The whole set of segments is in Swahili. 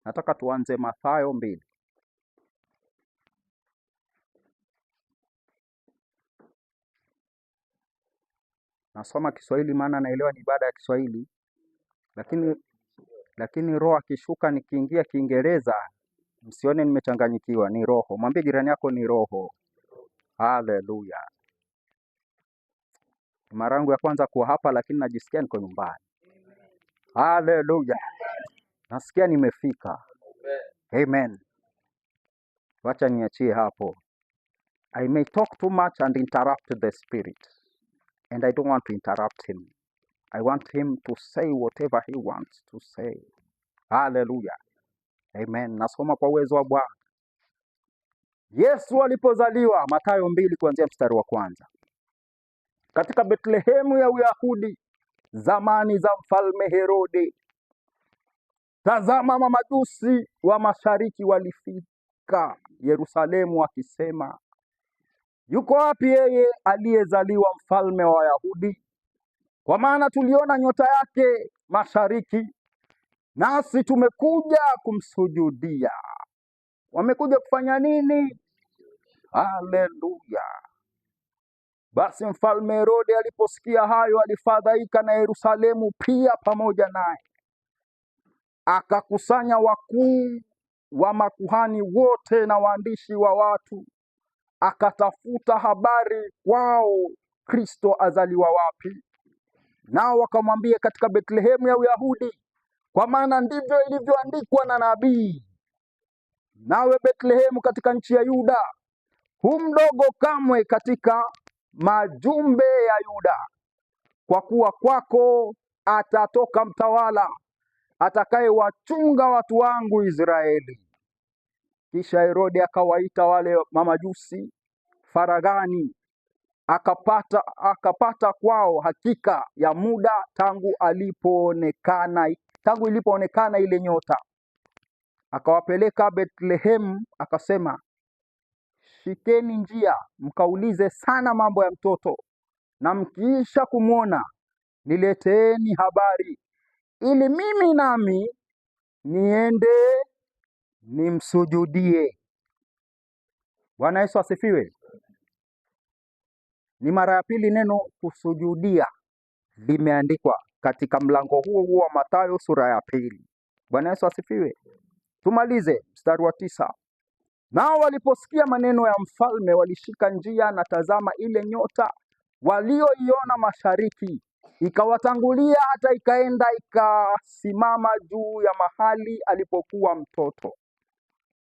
Nataka tuanze Mathayo 2. Nasoma Kiswahili maana naelewa ni ibada ya Kiswahili, lakini roho akishuka nikiingia Kiingereza msione nimechanganyikiwa, ni roho. Mwambie jirani yako ni roho. Haleluya. Mara yangu ya kwanza kuwa hapa, lakini najisikia niko nyumbani. Haleluya. Nasikia nimefika. Amen. Wacha niachie hapo. I may talk too much and interrupt the spirit. And I don't want to interrupt him. I want him to say whatever he wants to say. Hallelujah. Amen. Nasoma kwa uwezo wa Bwana. Yesu alipozaliwa, Mathayo 2 kuanzia mstari wa kwanza. Katika Bethlehemu ya Uyahudi, zamani za mfalme Herode, tazama mamajusi wa mashariki walifika Yerusalemu wakisema, yuko wapi yeye aliyezaliwa mfalme wa Wayahudi? Kwa maana tuliona nyota yake mashariki, nasi tumekuja kumsujudia. Wamekuja kufanya nini? Haleluya. Basi mfalme Herode aliposikia hayo alifadhaika, na Yerusalemu pia pamoja naye. Akakusanya wakuu wa makuhani wote na waandishi wa watu, akatafuta habari kwao Kristo azaliwa wapi. Nao wakamwambia, katika Bethlehemu ya Uyahudi, kwa maana ndivyo ilivyoandikwa na nabii, nawe Bethlehemu katika nchi ya Yuda, hu mdogo kamwe katika majumbe ya Yuda, kwa kuwa kwako atatoka mtawala atakayewachunga watu wangu Israeli. Kisha Herode akawaita wale mamajusi faraghani, akapata kwao hakika ya muda tangu ilipoonekana ile nyota. Akawapeleka Bethlehem, akasema, shikeni njia mkaulize sana mambo ya mtoto, na mkiisha kumwona nileteeni habari, ili mimi nami niende nimsujudie. Bwana Yesu asifiwe. Ni mara ya pili neno kusujudia limeandikwa katika mlango huo huo wa Mathayo sura ya 2. Bwana Yesu asifiwe. Tumalize mstari wa 9. Nao waliposikia maneno ya mfalme walishika njia, na tazama ile nyota walioiona mashariki ikawatangulia hata ikaenda ikasimama juu ya mahali alipokuwa mtoto.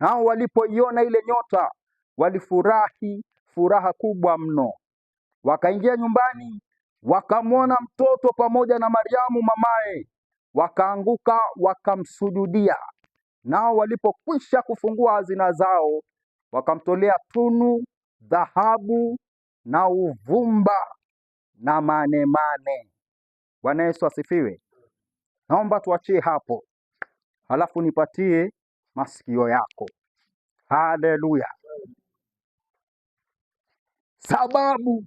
Nao walipoiona ile nyota walifurahi furaha kubwa mno. Wakaingia nyumbani, wakamwona mtoto pamoja na Mariamu mamaye, wakaanguka wakamsujudia. Nao walipokwisha kufungua hazina zao, wakamtolea tunu, dhahabu na uvumba na manemane. Bwana Yesu asifiwe. Naomba tuachie hapo, halafu nipatie masikio yako. Haleluya. Sababu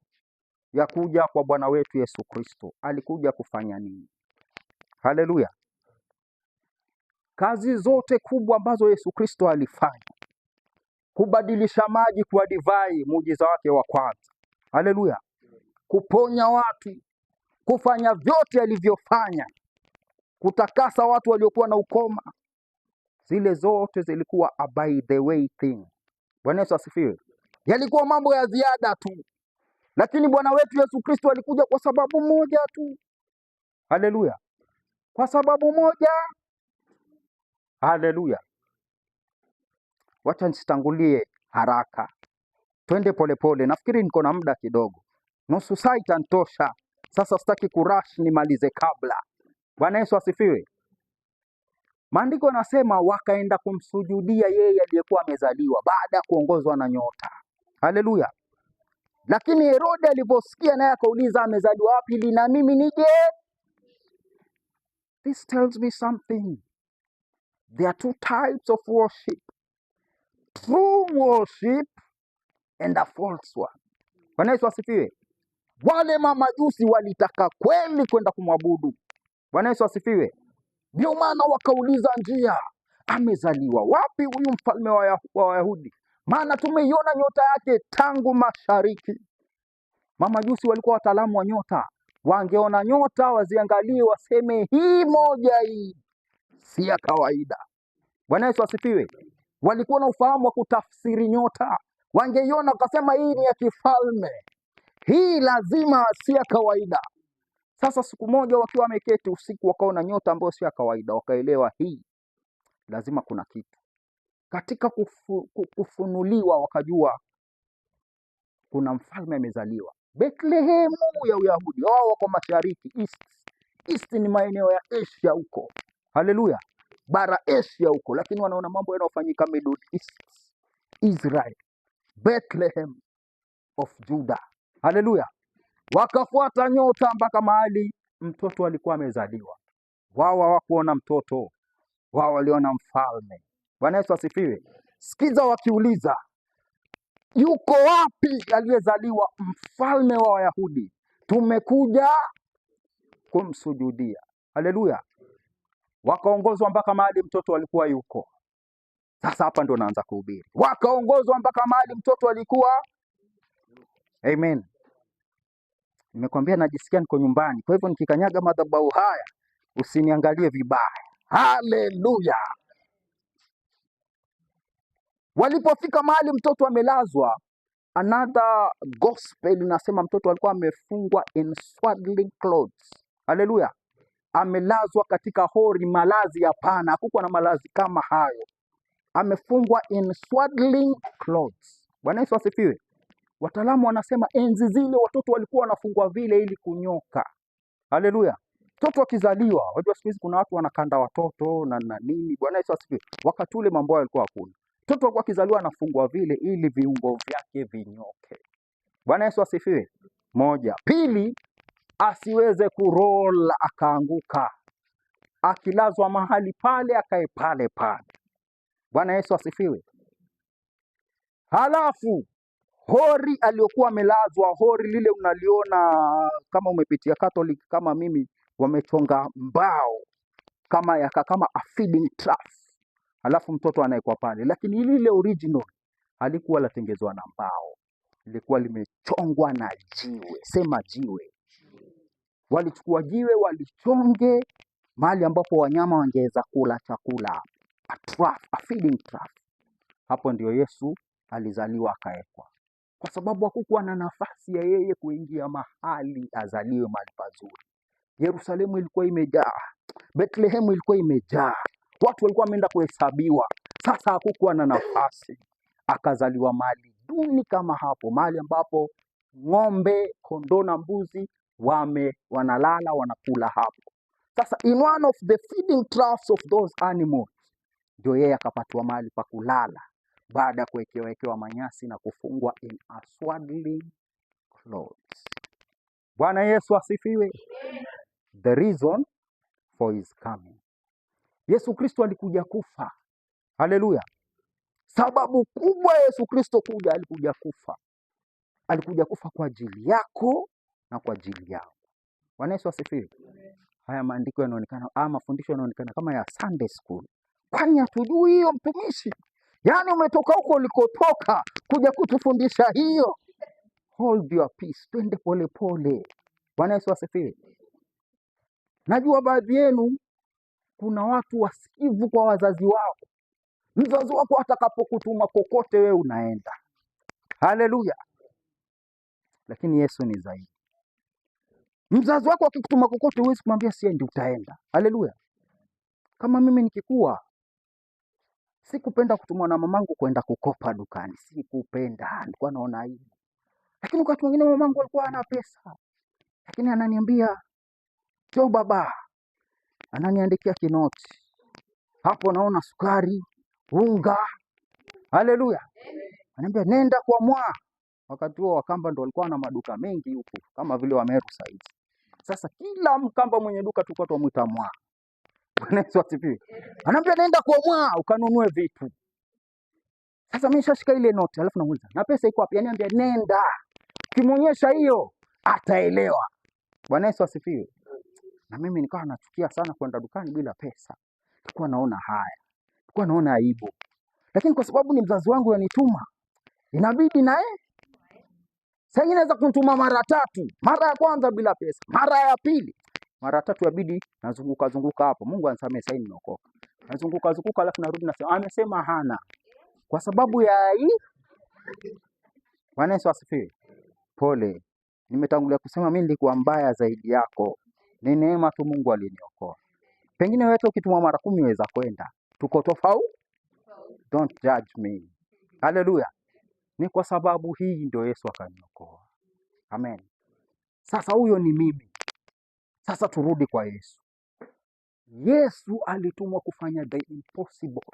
ya kuja kwa Bwana wetu Yesu Kristo, alikuja kufanya nini? Haleluya. Kazi zote kubwa ambazo Yesu Kristo alifanya, kubadilisha maji kuwa divai, muujiza wake wa kwanza. Haleluya. Kuponya watu, kufanya vyote alivyofanya, kutakasa watu waliokuwa na ukoma, zile zote zilikuwa a by the way thing. Bwana Yesu asifiwe. Yalikuwa mambo ya ziada tu, lakini Bwana wetu Yesu Kristo alikuja kwa sababu moja tu. Haleluya. Kwa sababu moja. Haleluya. Wacha nisitangulie haraka, twende polepole. Nafikiri niko na muda kidogo, nusu saa itanitosha. Sasa sitaki kurush, nimalize kabla. Bwana Yesu asifiwe. Maandiko yanasema wakaenda kumsujudia yeye aliyekuwa amezaliwa baada ya kuongozwa na nyota. Haleluya. Lakini Herode aliposikia, naye akauliza amezaliwa wapi ili na mimi nije? This tells me something. There are two types of worship. True worship and a false one. Bwana Yesu asifiwe. Wale mamajusi walitaka kweli kwenda kumwabudu. Bwana Yesu asifiwe. Ndio maana wakauliza njia, Amezaliwa wapi huyu mfalme wa Wayahudi? Maana tumeiona nyota yake tangu mashariki. Mamajusi walikuwa wataalamu wa nyota, wangeona nyota waziangalie, waseme hii moja hii si ya kawaida. Bwana Yesu asifiwe. Walikuwa na ufahamu wa kutafsiri nyota, wangeiona wakasema hii ni ya kifalme, hii lazima si ya kawaida. Sasa siku moja wakiwa wameketi usiku, wakaona nyota ambayo sio ya kawaida, wakaelewa hii lazima kuna kitu. Katika kufunuliwa wakajua kuna mfalme amezaliwa Bethlehemu ya Uyahudi. Wao wako mashariki, east. East ni maeneo ya Asia huko, haleluya, bara Asia huko, lakini wanaona mambo yanayofanyika Middle East, Israel, Bethlehem of Judah, haleluya. Wakafuata nyota mpaka mahali mtoto alikuwa amezaliwa. Wao hawakuona mtoto, wao waliona mfalme. Bwana Yesu asifiwe. Sikiza wakiuliza, yuko wapi aliyezaliwa mfalme wa Wayahudi? Tumekuja kumsujudia. Haleluya. Wakaongozwa mpaka mahali mtoto alikuwa yuko. Sasa hapa ndo naanza kuhubiri. Wakaongozwa mpaka mahali mtoto alikuwa. Amen. Nimekwambia najisikia niko nyumbani, kwa hivyo nikikanyaga madhabahu haya usiniangalie vibaya. Haleluya. Walipofika mahali mtoto amelazwa, another gospel inasema mtoto alikuwa amefungwa in swaddling clothes. Haleluya. Amelazwa katika hori, malazi hapana, hakukuwa na malazi kama hayo. Amefungwa in swaddling clothes. Bwana Yesu asifiwe. Wataalamu wanasema enzi zile watoto walikuwa wanafungwa vile ili kunyoka. Haleluya. Mtoto akizaliwa, wajua siku hizi kuna watu wanakanda watoto na nini. Bwana Yesu asifiwe. Wakati ule mambo hayo yalikuwa hakuna. Mtoto alikuwa akizaliwa anafungwa vile ili viungo vyake vinyoke. Bwana Yesu asifiwe. Moja. Pili, asiweze kuroll akaanguka. Akilazwa mahali pale akae pale pale. Bwana Yesu asifiwe. Halafu hori aliyokuwa amelazwa, hori lile unaliona kama umepitia Catholic kama mimi, wamechonga mbao kama ya kama a feeding trough, halafu mtoto anawekwa pale, lakini lile original halikuwa latengezwa na mbao, lilikuwa limechongwa na jiwe. Sema jiwe. Walichukua jiwe walichonge mahali ambapo wanyama wangeweza kula chakula, a trough, a feeding trough. Hapo ndio Yesu alizaliwa akawekwa, kwa sababu hakukuwa na nafasi ya yeye kuingia mahali azaliwe mahali pazuri. Yerusalemu ilikuwa imejaa, Bethlehemu ilikuwa imejaa, watu walikuwa wameenda kuhesabiwa. Sasa hakukuwa na nafasi, akazaliwa mahali duni kama hapo, mahali ambapo ng'ombe, kondoo na mbuzi wanalala wanakula hapo. Sasa in one of the feeding troughs of those animals ndio yeye akapatiwa mahali pa kulala baada ya kuwekewa manyasi na kufungwa in a swaddling clothes. Bwana Yesu asifiwe. The reason for his coming. Yesu Kristo alikuja kufa. Haleluya. Sababu kubwa Yesu Kristo kuja, alikuja kufa. Alikuja kufa kwa ajili yako na kwa ajili yangu. Bwana Yesu asifiwe. Haya maandiko yanaonekana, haya mafundisho yanaonekana kama ya Sunday school. Kwani hatujui hiyo mtumishi? Yaani umetoka huko ulikotoka kuja kutufundisha hiyo. Hold your peace, twende polepole. Bwana Yesu asifiwe. Najua baadhi yenu kuna watu wasikivu kwa wazazi wao. Mzazi wako atakapokutuma kokote, wewe unaenda. Haleluya! Lakini Yesu ni zaidi. Mzazi wako akikutuma kokote, huwezi kumwambia siendi, utaenda. Haleluya! Kama mimi nikikua, sikupenda kutumwa na mamangu kwenda kukopa dukani, sikupenda, nilikuwa naona aibu. Lakini wakati mwingine mamangu alikuwa ana pesa, lakini ananiambia njoo baba, ananiandikia kinoti hapo, naona sukari, unga. Haleluya! Ananiambia nenda kwa mwa. Wakati huo Wakamba ndo walikuwa na maduka mengi huku kama vile Wameru saizi. Sasa kila Mkamba mwenye duka tulikuwa twamwita mwa. Bwana Yesu asifiwe. Ananiambia nenda kwa mwa ukanunue vitu. Sasa mimi nishashika ile noti, alafu namuuliza, na pesa iko wapi? Ananiambia nenda. Ukimwonyesha hiyo ataelewa. Bwana Yesu asifiwe. Na mimi nikawa nachukia sana kwenda dukani bila pesa. Nilikuwa naona haya. Kwa naona aibu, lakini kwa sababu ni mzazi wangu yanituma, inabidi naye. Saa ingine naweza kunituma mara tatu, mara ya kwanza bila pesa, mara ya pili, mara tatu yabidi nazunguka zunguka hapo. Mungu anisamehe, sasa nimeokoka. Nazunguka zunguka, alafu narudi nasema amesema hana, kwa sababu ya hii. Bwana Yesu asifiwe. Pole, nimetangulia kusema mimi nilikuwa mbaya zaidi yako, ni neema tu Mungu aliniokoa. Pengine wewe ukitumwa mara 10 waweza kwenda, tuko tofauti. Don't judge me. Haleluya. Ni kwa sababu hii ndio Yesu akaniokoa. Amen. Sasa huyo ni mimi. Sasa turudi kwa Yesu. Yesu alitumwa kufanya the impossible,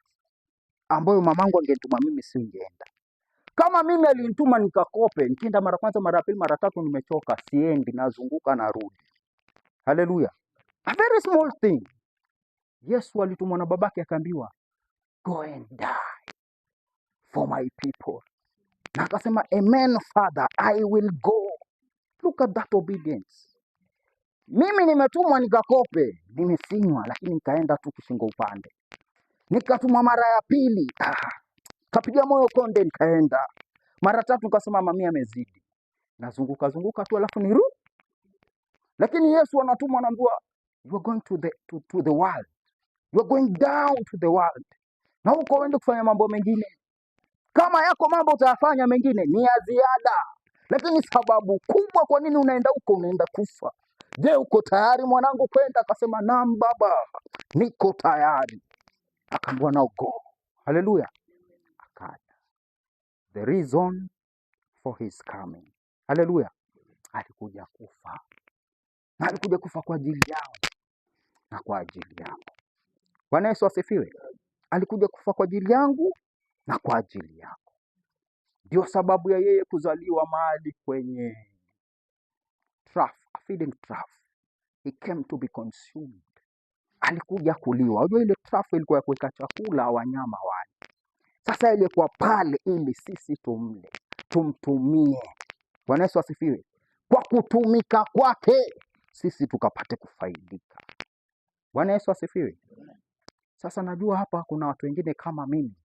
ambayo mamangu angenituma mimi singeenda. Kama mimi alinituma nikakope, nikienda mara kwanza, mara pili, mara tatu nimechoka, siendi, nazunguka narudi. Haleluya. A very small thing. Yesu alitumwa na babake akaambiwa, go and die for my people. Na akasema, amen father, I will go. Look at that obedience. Mimi nimetumwa nikakope, nimefinywa, lakini nikaenda tu kishingo upande. Nikatumwa mara ya pili, kapiga moyo konde, nikaenda. Mara tatu nikasema mami amezidi. Nazunguka zunguka tu alafu niru. Lakini Yesu anatumwa anaambiwa, you are going to the world. You are going down to the world. Na huko uende kufanya mambo mengine. Kama yako mambo utayafanya mengine ni ya ziada. Lakini sababu kubwa kwa nini unaenda huko, unaenda kufa. Je, uko tayari mwanangu kwenda? Akasema naam baba, niko tayari. Akaambiwa now go. Haleluya. Akaja. The reason for his coming. Haleluya. Alikuja kufa. Na alikuja kufa kwa ajili yao na kwa ajili yako. Bwana Yesu asifiwe. Alikuja kufa kwa ajili yangu na kwa ajili yako. Ndio sababu ya yeye kuzaliwa mahali kwenye trough, a feeding trough. He came to be consumed. Alikuja kuliwa. Unajua ile trough ilikuwa ya kuweka chakula wanyama wale. Sasa ilikuwa pale ili sisi tumle, tumtumie. Bwana Yesu asifiwe. Kwa kutumika kwake sisi tukapate kufaidika. Bwana Yesu asifiwe. Sasa najua hapa kuna watu wengine kama mimi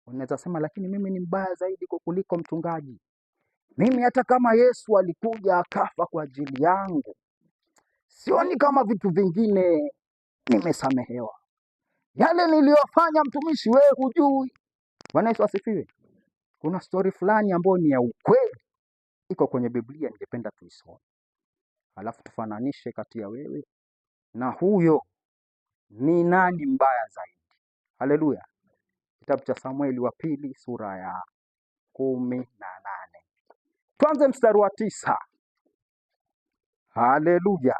wanaweza sema, lakini mimi ni mbaya zaidi kuliko mchungaji. Mimi hata kama Yesu alikuja akafa kwa ajili yangu, sioni kama vitu vingine nimesamehewa. Yale niliyofanya mtumishi, wewe hujui. Bwana Yesu asifiwe. Kuna story fulani ambayo ni ya ukweli iko kwenye Biblia, ningependa tuisome, alafu tufananishe kati ya wewe na huyo, ni nani mbaya zaidi? Haleluya. Kitabu cha Samueli wa pili sura ya 18, tuanze mstari wa 9. Haleluya.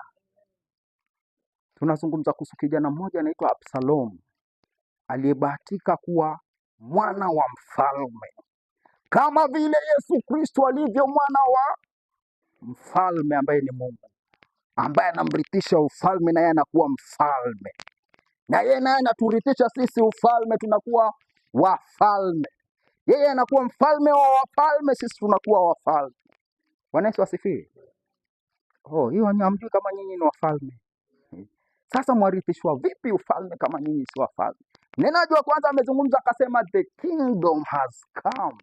Tunazungumza kuhusu kijana mmoja anaitwa Absalom, aliyebahatika kuwa mwana wa mfalme, kama vile Yesu Kristo alivyo mwana wa mfalme ambaye ni Mungu, ambaye anamrithisha ufalme na yeye anakuwa mfalme, na yeye naye anaturithisha sisi ufalme, tunakuwa wafalme. Yeye anakuwa mfalme wa wafalme, sisi tunakuwa wafalme. Bwana Yesu asifiwe. Oh, hiyo hamjui kama nyinyi ni wafalme. Sasa mwarithishwa vipi ufalme kama nyinyi si wafalme? Mnenaji wa kwanza amezungumza akasema, the kingdom has come.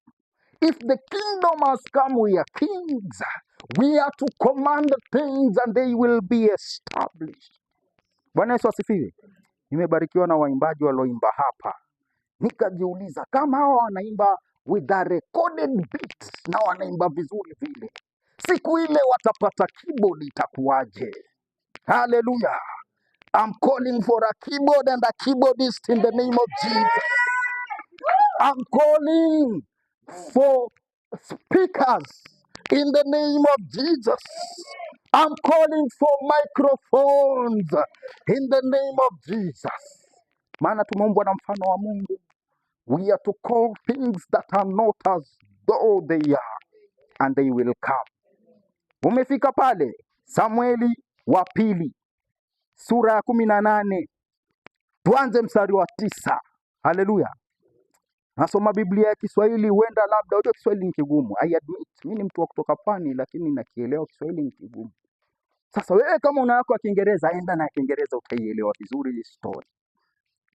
If the kingdom has come, we are kings. We are to command things and they will be established. Bwana Yesu asifiwe. Nimebarikiwa na waimbaji walioimba hapa. Nikajiuliza kama hawa wanaimba with a recorded beat na wanaimba vizuri vile, siku ile watapata keyboard itakuwaje? Hallelujah. I'm calling for a keyboard and a keyboardist in the name of Jesus. I'm calling for speakers in the name of Jesus. I'm calling for microphones in the name of Jesus. Maana tumeumbwa na mfano wa Mungu. We are to call things that are not as though they are, and they will come. Umefika pale Samueli wa pili sura ya 18, tuanze mstari wa 9. Haleluya. Nasoma Biblia ya Kiswahili, huenda labda unajua Kiswahili ni kigumu. I admit, mimi ni mtu wa kutoka pwani, lakini nakielewa Kiswahili ni kigumu. Sasa wewe kama una yako ya Kiingereza, enda na Kiingereza utaielewa vizuri hii story.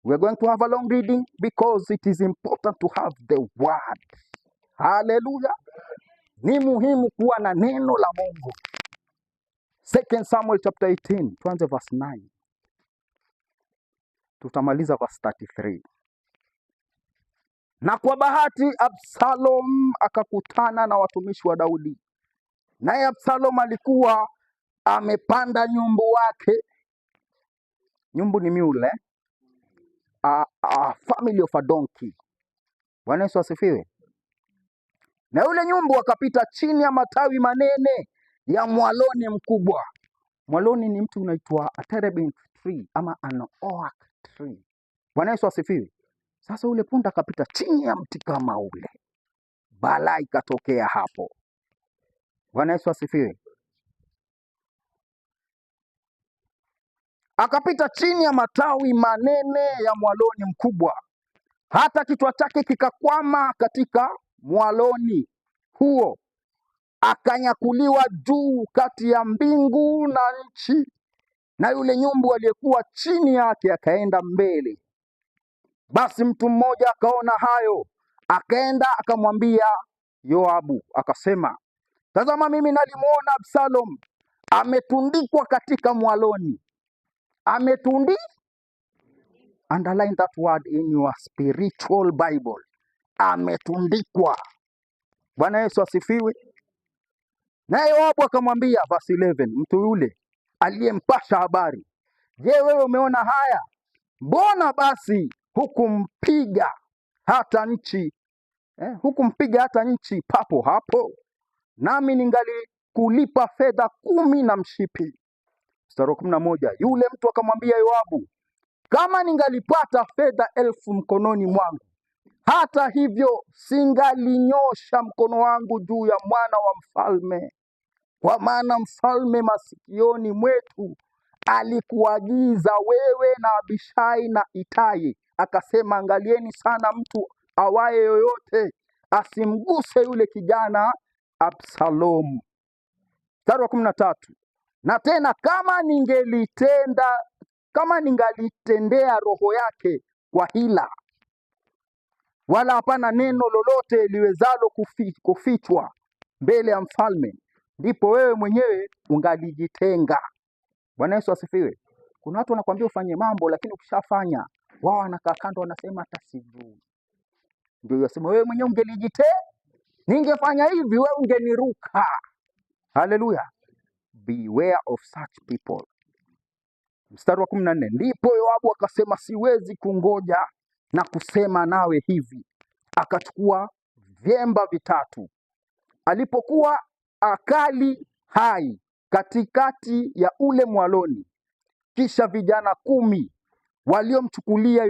We are going to have a long reading because it is important to have the word. Haleluya! Ni muhimu kuwa na neno la Mungu. Second Samuel chapter 18, tuanze verse 9. Tutamaliza verse 33. Na kwa bahati Absalom akakutana na watumishi wa Daudi, naye Absalom alikuwa amepanda nyumbu wake. Nyumbu ni mule, eh? A family of a donkey. Bwana Yesu asifiwe. Na yule nyumbu akapita chini ya matawi manene ya mwaloni mkubwa. Mwaloni ni mti unaitwa a terebinth tree ama an oak tree. Bwana Yesu asifiwe. Sasa ule punda akapita chini ya mti kama ule, balaa ikatokea hapo. Bwana Yesu asifiwe. Akapita chini ya matawi manene ya mwaloni mkubwa, hata kichwa chake kikakwama katika mwaloni huo, akanyakuliwa juu kati ya mbingu na nchi, na yule nyumbu aliyekuwa chini yake akaenda mbele. Basi mtu mmoja akaona hayo, akaenda akamwambia Yoabu akasema, tazama, mimi nalimuona Absalom ametundikwa katika mwaloni. Ametundi, underline that word in your spiritual Bible. Ametundikwa. Bwana Yesu asifiwe. Naye Yoabu akamwambia, verse 11, mtu yule aliyempasha habari, je, wewe umeona haya? Mbona basi hukumpiga hata nchi hukumpiga hata nchi papo hapo? Nami ningalikulipa fedha 10 na mshipi. Mstari wa 11, yule mtu akamwambia Yoabu, kama ningalipata fedha 1000 mkononi mwangu, hata hivyo singalinyosha mkono wangu juu ya mwana wa mfalme, kwa maana mfalme masikioni mwetu alikuagiza wewe na Abishai na Itai, akasema, angalieni sana mtu awaye yoyote asimguse yule kijana Absalomu. Mstari wa 13, na tena kama ningelitenda, kama ningalitendea roho yake kwa hila, wala hapana neno lolote liwezalo kufichwa mbele ya mfalme, ndipo wewe mwenyewe ungalijitenga. Bwana Yesu asifiwe. Kuna watu wanakuambia ufanye mambo, lakini ukishafanya wao wanakaa kando wanasema hata sijui. Ndio yasema wewe mwenyewe ungelijitenga, ningefanya hivi wewe ungeniruka. Haleluya. Beware of such people. Mstari wa 14, ndipo Yoabu akasema, siwezi kungoja na kusema nawe hivi. Akachukua vyemba vitatu. Alipokuwa akali hai katikati ya ule mwaloni, kisha vijana 10 waliomchukulia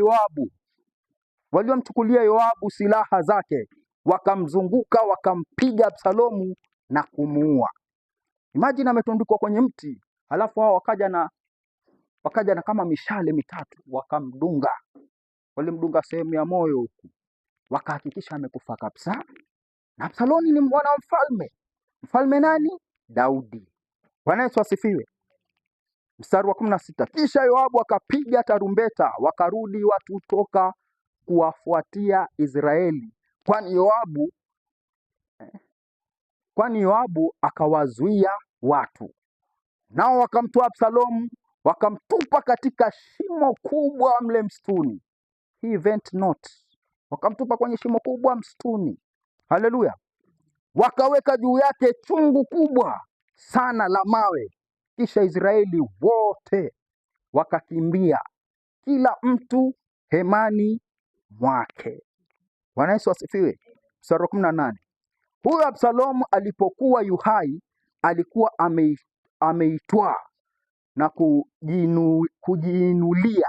Yoabu silaha zake wakamzunguka, wakampiga Absalomu na kumuua. Imagine ametundikwa kwenye mti, halafu hao wakaja na kama mishale mitatu wakamdunga. Walimdunga sehemu ya moyo huku, wakahakikisha amekufa kabisa. Na Absalomu ni mwana wa mfalme. Mfalme nani? Daudi. Bwana Yesu asifiwe. Mstari wa 16, kisha Yoabu akapiga tarumbeta, wakarudi watu toka kuwafuatia Israeli, kwani Yoabu akawazuia watu. Nao wakamtoa Absalomu, wakamtupa katika shimo kubwa mle msituni. He went not. Wakamtupa kwenye shimo kubwa msituni. Haleluya. Wakaweka juu yake chungu kubwa sana la mawe. Kisha Israeli wote wakakimbia, kila mtu hemani mwake. Bwana Yesu asifiwe. Mstari wa 18. Huyo Absalomu alipokuwa yuhai alikuwa ameitwaa na kujiinulia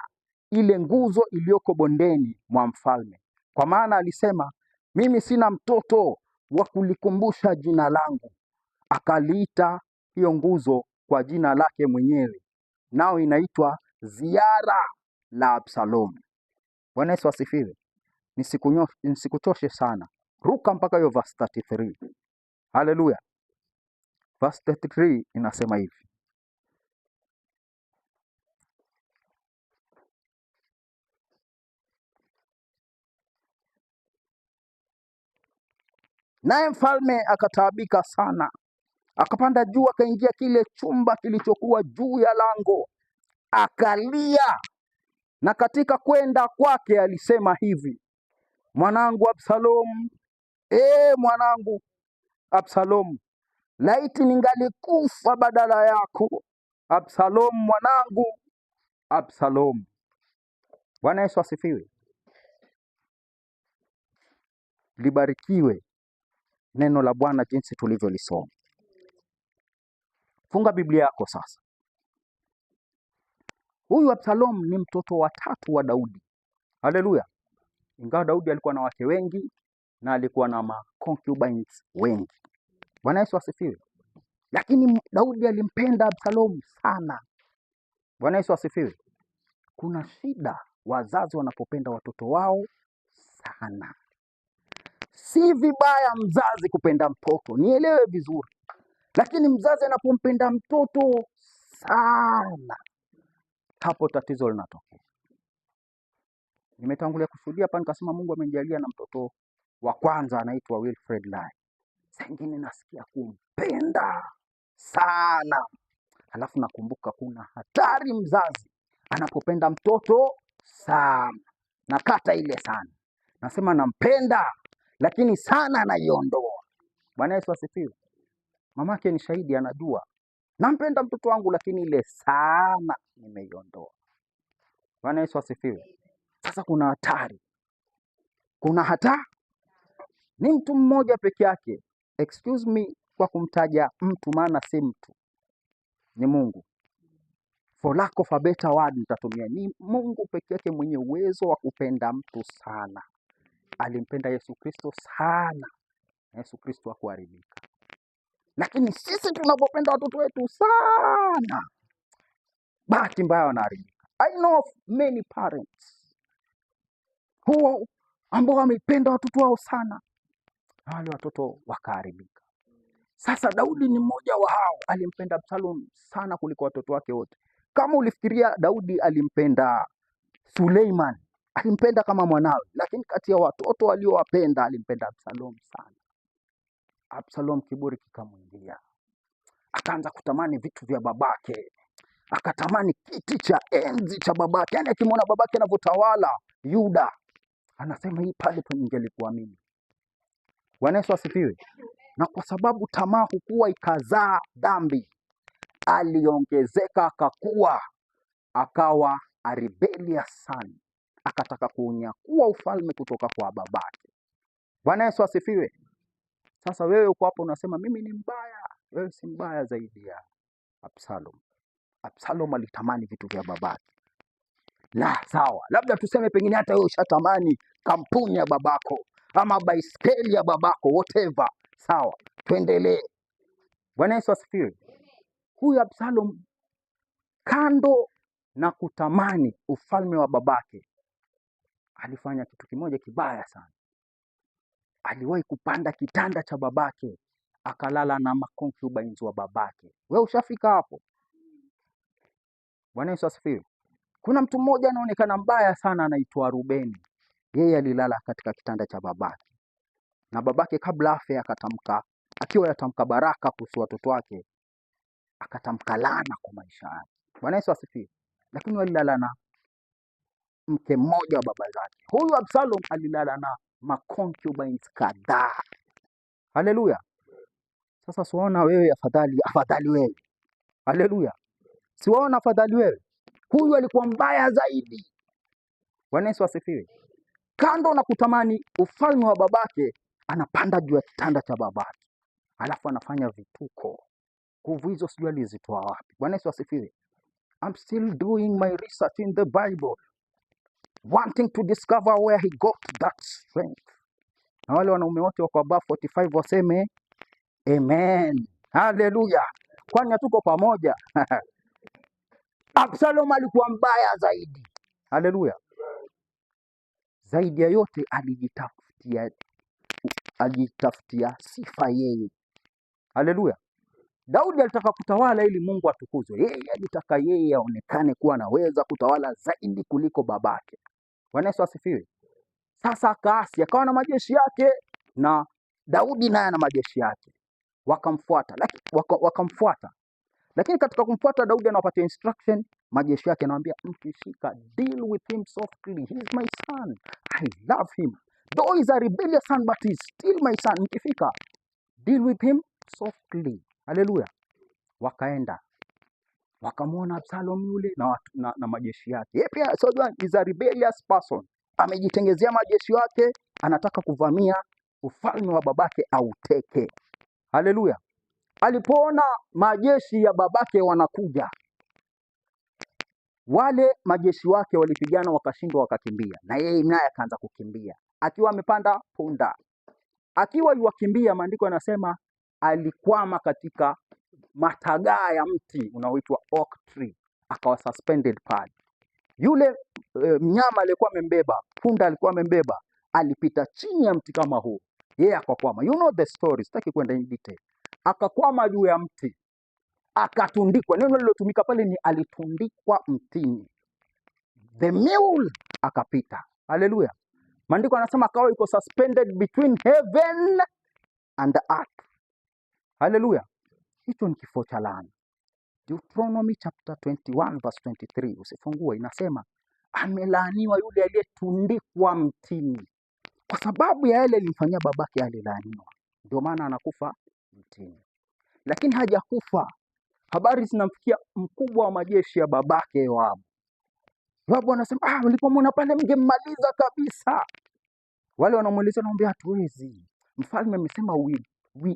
ile nguzo iliyoko bondeni mwa mfalme. Kwa maana alisema, mimi sina mtoto wa kulikumbusha jina langu. Akaliita hiyo nguzo kwa jina lake mwenyewe, nao inaitwa ziara la Absalomu. Bwana Yesu asifiwe. Nisikuchoshe sana, ruka mpaka hiyo verse 33. Haleluya. Verse 33 inasema hivi. Naye mfalme akataabika sana, akapanda juu, akaingia kile chumba kilichokuwa juu ya lango, akalia. Na katika kwenda kwake alisema hivi, mwanangu Absalomu, ee mwanangu Absalomu, laiti ningalikufa badala yako. Absalomu mwanangu, Absalomu. Bwana Yesu asifiwe. Libarikiwe neno la Bwana jinsi tulivyolisoma. Funga Biblia yako sasa. Huyu Absalom ni mtoto wa tatu wa Daudi. Haleluya! Ingawa Daudi alikuwa na wake wengi na alikuwa na ma concubines wengi. Bwana Yesu asifiwe. Lakini Daudi alimpenda Absalom sana. Bwana Yesu asifiwe. Kuna shida wazazi wanapopenda watoto wao sana. Si vibaya mzazi kupenda mtoto, nielewe vizuri, lakini mzazi anapompenda mtoto sana, hapo tatizo linatokea. Nimetangulia kushuhudia hapa nikasema Mungu amenijalia na mtoto wa kwanza anaitwa Wilfred Lai. Saa ingine nasikia kumpenda sana, halafu nakumbuka kuna hatari mzazi anapopenda mtoto sana. Nakata ile sana, nasema nampenda, lakini sana naiondoa. Bwana Yesu asifiwe. Mamake ni shahidi, anajua nampenda mtoto wangu, lakini ile sana nimeiondoa. Bwana Yesu asifiwe. Sasa kuna hatari, kuna hatari. Ni mtu mmoja peke yake, excuse me kwa kumtaja mtu, maana si mtu, ni Mungu. For lack of a better word nitatumia, ni Mungu peke yake mwenye uwezo wa kupenda mtu sana. Alimpenda Yesu Kristo sana, na Yesu Kristo hakuharibika. Lakini sisi tunapopenda watoto wetu sana, bahati mbaya wanaharibika. I know of many parents who ambao wameipenda watoto wao sana, na wale watoto wakaharibika. Sasa Daudi ni mmoja wa hao, alimpenda Absalom sana kuliko watoto wake wote. Kama ulifikiria Daudi alimpenda Suleiman, alimpenda kama mwanawe, lakini kati ya watoto aliowapenda alimpenda Absalom sana. Absalom kiburi kikamwingia, akaanza kutamani vitu vya babake, akatamani kiti cha enzi cha babake. Yaani akimwona babake anavyotawala Yuda, anasema hii pale ningelikuwa mimi. Bwana Yesu asifiwe. Na kwa sababu tamaa hukua ikazaa dhambi, aliongezeka akakua, akawa a rebellious son, akataka kuunyakua ufalme kutoka kwa babake. Bwana Yesu asifiwe. Sasa wewe uko hapo unasema mimi ni mbaya. Wewe si mbaya zaidi ya Absalom. Absalom alitamani vitu vya babake. La, sawa, labda tuseme pengine hata wewe ushatamani kampuni ya babako ama baiskeli ya babako, whatever. Sawa, tuendelee. Bwana Yesu asifiwe. Huyu Absalom, kando na kutamani ufalme wa babake, alifanya kitu kimoja kibaya sana. Aliwahi kupanda kitanda cha babake akalala na maconcubines wa babake. Wewe ushafika hapo? Bwana Yesu asifiwe. Kuna mtu mmoja anaonekana mbaya sana, anaitwa Rubeni. Yeye alilala katika kitanda cha babake, na babake kabla afe akatamka, akiwa yatamka baraka kuhusu watoto wake, akatamka laana kwa maisha yake. Bwana Yesu asifiwe. Lakini walilala na mke mmoja wa baba zake. Huyu Absalom alilala na maconcubines kadhaa. Haleluya. Sasa siwaona wewe afadhali, afadhali wewe. Haleluya. Siwaona afadhali wewe. Huyu alikuwa mbaya zaidi. Bwana Yesu asifiwe. Kando na kutamani ufalme wa babake, anapanda juu ya kitanda cha babake, alafu anafanya vituko. Nguvu hizo sijui alizitoa wapi. Bwana Yesu asifiwe. I'm still doing my research in the Bible, wanting to discover where he got that strength. Na wale wanaume wote wako above 45 waseme amen. Haleluya. Kwani hatuko pamoja? Absalom alikuwa mbaya zaidi. Haleluya. Zaidi ya yote alijitafutia sifa yeye. Haleluya. Daudi alitaka kutawala ili Mungu atukuzwe. Yeye alitaka yeye aonekane kuwa anaweza kutawala zaidi kuliko babake. Bwana Yesu asifiwe. Sasa akaasi, akawa na majeshi yake na Daudi naye na majeshi yake wakamfuata, lakini wakamfuata, lakini katika kumfuata Daudi anawapatia instruction majeshi yake, anawaambia mkishika, deal with him softly, he is my son, I love him though he's a rebellious son but he's still my son. Mkifika deal with him softly. Haleluya! Wakaenda wakamwona Absalom yule na, watu, na majeshi yake. Yeye pia so is a rebellious person, amejitengezea majeshi yake, anataka kuvamia ufalme wa babake auteke. Haleluya! Alipoona majeshi ya babake wanakuja, wale majeshi wake walipigana wakashindwa, wakakimbia, na yeye naye akaanza kukimbia akiwa amepanda punda. Akiwa yuwakimbia, maandiko yanasema alikwama katika matagaa ya mti unaoitwa oak tree, akawa suspended pale. Yule mnyama aliyekuwa amembeba, punda alikuwa amembeba, alipita chini ya mti kama huu, yeye akakwama. You know the story, sitaki kwenda in detail. Akakwama juu ya mti akatundikwa. Neno lilotumika pale ni alitundikwa mtini, the mule akapita. Haleluya! Maandiko anasema akawa yuko suspended between heaven and the earth. Haleluya! Hicho ni kifo cha laana. Deuteronomy chapter 21 verse 23, usifungue, inasema amelaaniwa yule aliyetundikwa mtini, kwa sababu ya yale alimfanyia babake, alilaaniwa. Ndio maana anakufa mtini, lakini hajakufa. Habari zinamfikia mkubwa wa majeshi ya babake Yoabu. Yoabu anasema ah, mlipomwona pale mngemmaliza kabisa. Wale wanamueleza, wanaambia hatuwezi, mfalme amesema